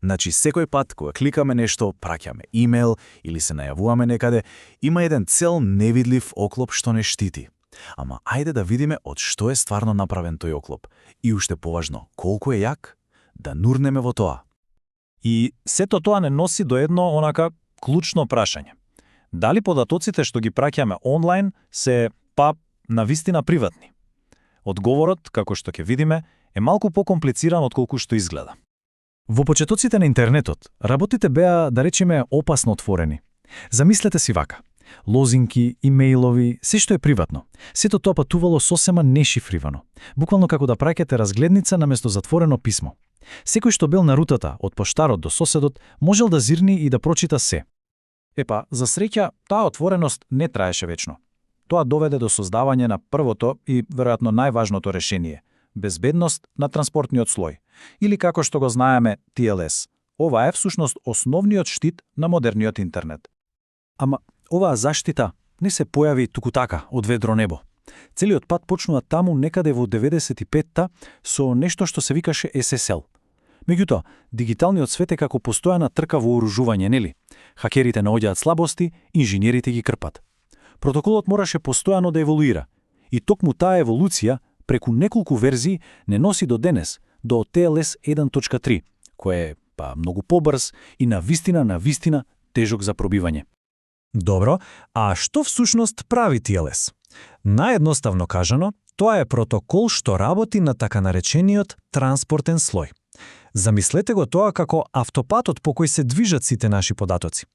Значи, секој пат кога кликаме нешто, праќаме имейл или се најавуваме некаде, има еден цел невидлив оклоп што не штити. Ама ајде да видиме од што е стварно направен тој оклоп. И уште поважно, колку е јак, да нурнеме во тоа. И сето тоа не носи до едно онака клучно прашање. Дали податоците што ги праќаме онлайн се, навистина приватни? Одговорот, како што ќе видиме, е малку покомплициран отколку што изгледа. Во почетоците на интернетот, работите беа, да речеме, опасно отворени. Замислете си вака. Лозинки, имејлови, се што е приватно. Сето тоа патувало сосема нешифривано. Буквално како да праќате разгледница наместо затворено писмо. Секој што бил на рутата од поштарот до соседот можел да зирни и да прочита се. За среќа, таа отвореност не траеше вечно. Тоа доведе до создавање на првото и веројатно најважното решение – безбедност на транспортниот слој, или како што го знаеме TLS. Ова е всушност основниот штит на модерниот интернет. Ама оваа заштита не се појави туку така од ведро небо. Целиот пат почнува таму некаде во 95-та со нешто што се викаше SSL. Меѓутоа, дигиталниот свет е како постојана трка во оружување, нели? Хакерите наоѓаат слабости, инженерите ги крпат. Протоколот мораше постојано да еволуира. И токму таа еволуција, преку неколку верзии, не носи до денес, до TLS 1.3, кој е многу побрз и навистина тежок за пробивање. Добро, а што всушност прави TLS? Наједноставно кажано, тоа е протокол што работи на така наречениот транспортен слој. Замислете го тоа како автопатот по кој се движат сите наши податоци.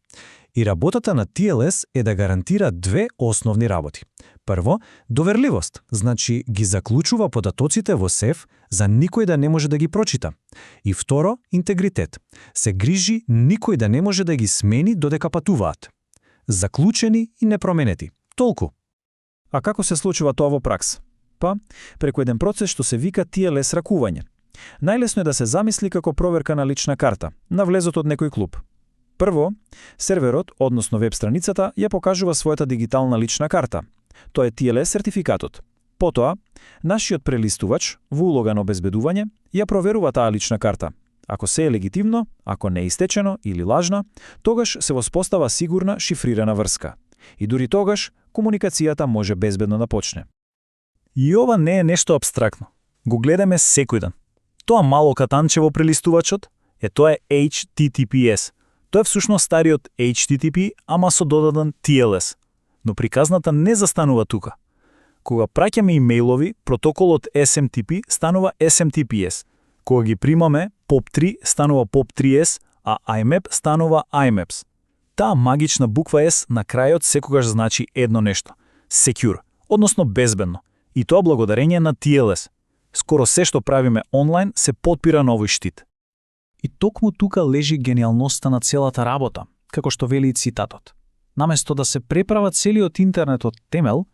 И работата на TLS е да гарантира две основни работи. Прво, доверливост, значи ги заклучува податоците во сеф за никој да не може да ги прочита. И второ, интегритет. Се грижи никој да не може да ги смени додека патуваат. Заклучени и непроменети. Толку. А како се случува тоа во пракса? Преку еден процес што се вика TLS ракување. Најлесно е да се замисли како проверка на лична карта, на влезот од некој клуб. Прво, серверот, односно веб страницата, ја покажува својата дигитална лична карта. Тоа е TLS сертификатот. Потоа, нашиот прелистувач, во улога на обезбедување, ја проверува таа лична карта. Ако се е легитимно, ако не е истечено или лажна, тогаш се воспостава сигурна шифрирана врска. И дури тогаш, комуникацијата може безбедно да почне. И ова не е нешто апстрактно. Го гледаме секој ден. Тоа мало катанче во прелистувачот, тоа е HTTPS. Тоа е всушност стариот HTTP, ама со додаден TLS. Но приказната не застанува тука. Кога праќаме имејлови, протоколот SMTP станува SMTPS. Кога ги примаме, POP3 станува POP3S, а IMAP станува IMAPS. Таа магична буква S на крајот секогаш значи едно нешто – secure, односно безбедно. И тоа благодарение на TLS. Скоро се што правиме онлайн се потпира на овој штит. И токму тука лежи гениалноста на целата работа, како што вели и цитатот. Наместо да се преправа целиот интернет од темел,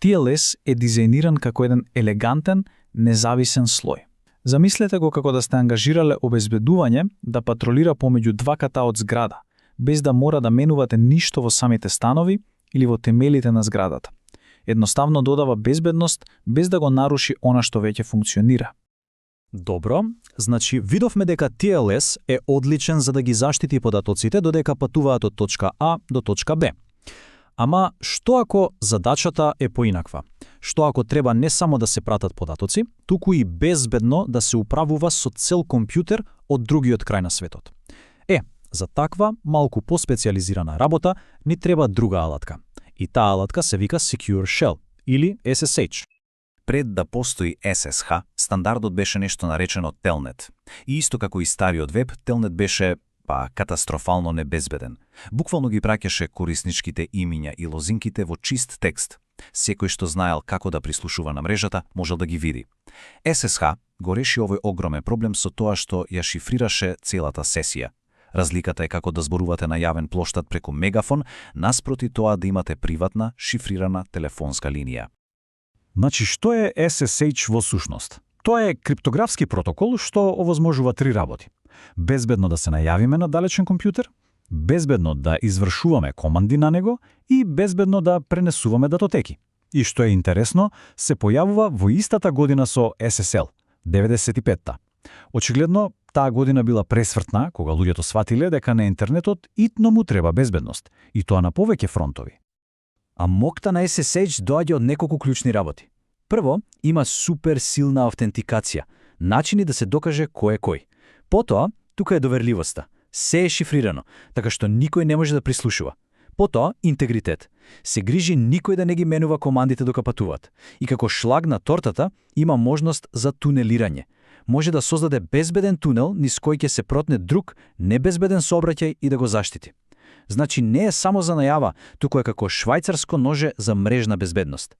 TLS е дизајниран како еден елегантен, независен слој. Замислете го како да сте ангажирале обезбедување да патролира помеѓу два ката од зграда, без да мора да менувате ништо во самите станови или во темелите на зградата. Едноставно додава безбедност без да го наруши она што веќе функционира. Добро, значи видовме дека TLS е одличен за да ги заштити податоците додека патуваат од точка А до точка Б. Ама што ако задачата е поинаква? Што ако треба не само да се пратат податоци, туку и безбедно да се управува со цел компјутер од другиот крај на светот? За таква, малку поспециализирана работа, ни треба друга алатка. И таа алатка се вика Secure Shell, или SSH. Пред да постои SSH, стандардот беше нешто наречено Telnet. И исто како и стариот веб, Telnet беше катастрофално небезбеден. Буквално ги праќаше корисничките имиња и лозинките во чист текст. Секој што знаел како да прислушува на мрежата, можел да ги види. SSH го реши овој огромен проблем со тоа што ја шифрираше целата сесија. Разликата е како да зборувате на јавен плоштад преку мегафон, наспроти тоа да имате приватна, шифрирана телефонска линија. Значи, што е SSH во сушност? Тоа е криптографски протокол што овозможува три работи. Безбедно да се најавиме на далечен компјутер, безбедно да извршуваме команди на него и безбедно да пренесуваме датотеки. И што е интересно, се појавува во истата година со SSL, 95-та. Очигледно, Таа година била пресвртна, кога луѓето сватиле дека на интернетот итно му треба безбедност, и тоа на повеќе фронтови. А мокта на SSH доаѓа од неколку клучни работи. Прво, има супер силна автентикација, начини да се докаже кој е кој. Потоа, тука е доверливоста. Се е шифрирано, така што никој не може да прислушува. Потоа, интегритет. Се грижи никој да не ги менува командите дока патуваат. И како шлаг на тортата, има можност за тунелирање. Може да создаде безбеден тунел низ кој ќе се протне друг небезбеден сообраќај и да го заштити. Значи не е само за најава, туку е како швајцарско ноже за мрежна безбедност.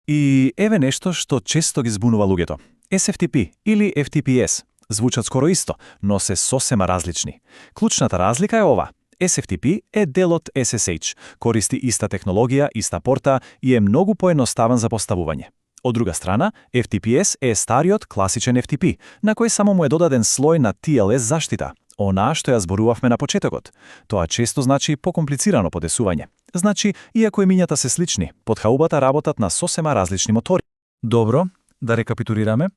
И еве нешто што често ги збунува луѓето. SFTP или FTPS звучат скоро исто, но се сосема различни. Клучната разлика е ова. SFTP е дел од SSH, користи иста технологија, иста порта и е многу поедноставен за поставување. Од друга страна, FTPS е стариот класичен FTP, на кој само му е додаден слој на TLS заштита, онаа што ја зборувавме на почетокот. Тоа често значи покомплицирано подесување. Значи, иако имињата се слични, под хаубата работат на сосема различни мотори. Добро, да рекапитулираме.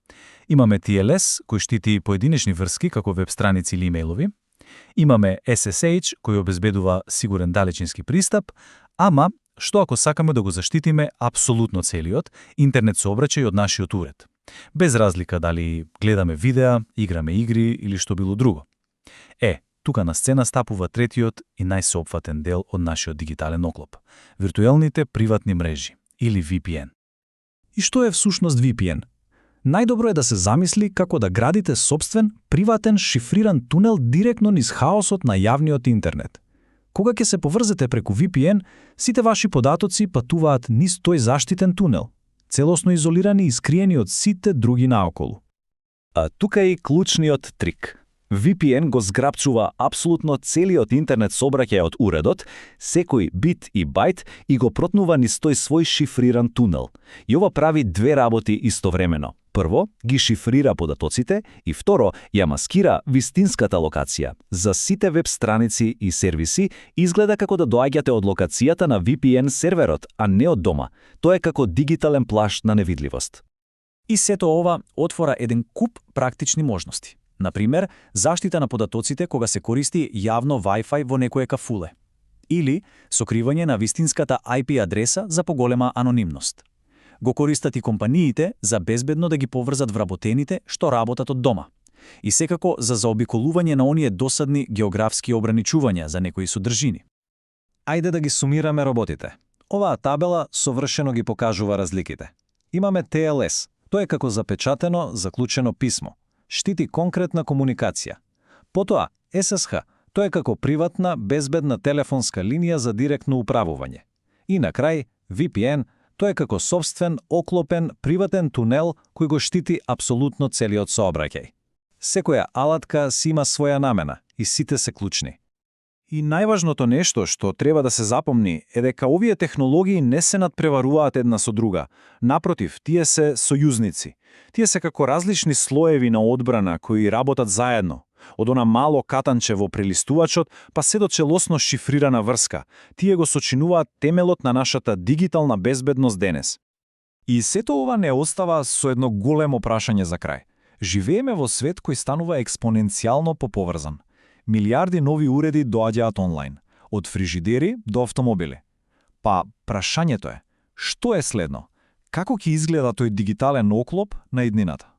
Имаме TLS, кој штити поединечни врски како веб страници или имејлови. Имаме SSH, кој обезбедува сигурен далечински пристап, ама што ако сакаме да го заштитиме апсолутно целиот интернет сообраќај од нашиот уред, без разлика дали гледаме видеа, играме игри или што било друго. Тука на сцена стапува третиот и најсеопфатен дел од нашиот дигитален оклоп – виртуелните приватни мрежи, или VPN. И што е всушност VPN? Најдобро е да се замисли како да градите собствен, приватен, шифриран тунел директно низ хаосот на јавниот интернет. Кога ќе се поврзете преку VPN, сите ваши податоци патуваат низ тој заштитен тунел, целосно изолирани и скриени од сите други наоколу. А тука е и клучниот трик. VPN го зграпчува апсолутно целиот интернет сообраќај од уредот, секој бит и бајт и го протнува низ тој свој шифриран тунел. И ова прави две работи истовремено. Прво, ги шифрира податоците и второ, ја маскира вистинската локација. За сите веб страници и сервиси изгледа како да доаѓате од локацијата на VPN серверот, а не од дома. Тоа е како дигитален плашт на невидливост. И сето ова отвора еден куп практични можности. Например, заштита на податоците кога се користи јавно Wi-Fi во некое кафуле. Или сокривање на вистинската IP адреса за поголема анонимност. Го користат и компаниите за безбедно да ги поврзат вработените што работат од дома. И секако за заобиколување на оние досадни географски ограничувања за некои содржини. Ајде да ги сумираме работите. Оваа табела совршено ги покажува разликите. Имаме TLS, тоа е како запечатено, заклучено писмо. Штити конкретна комуникација. Потоа, SSH, тоа е како приватна, безбедна телефонска линија за директно управување. И на крај, VPN, тоа е како собствен, оклопен, приватен тунел кој го штити апсолутно целиот сообраќај. Секоја алатка си има своја намена и сите се клучни. И најважното нешто што треба да се запомни е дека овие технологии не се надпреваруваат една со друга. Напротив, тие се сојузници. Тие се како различни слоеви на одбрана кои работат заедно. Од она мало катанче во прелистувачот, па се до целосно шифрирана врска. Тие го сочинуваат темелот на нашата дигитална безбедност денес. И сето ова не остава со едно големо прашање за крај. Живееме во свет кој станува експоненцијално поповрзан. Милиарди нови уреди доаѓаат онлайн, од фрижидери до автомобили. Па, прашањето е, што е следно? Како ќе изгледа тој дигитален оклоп на иднината?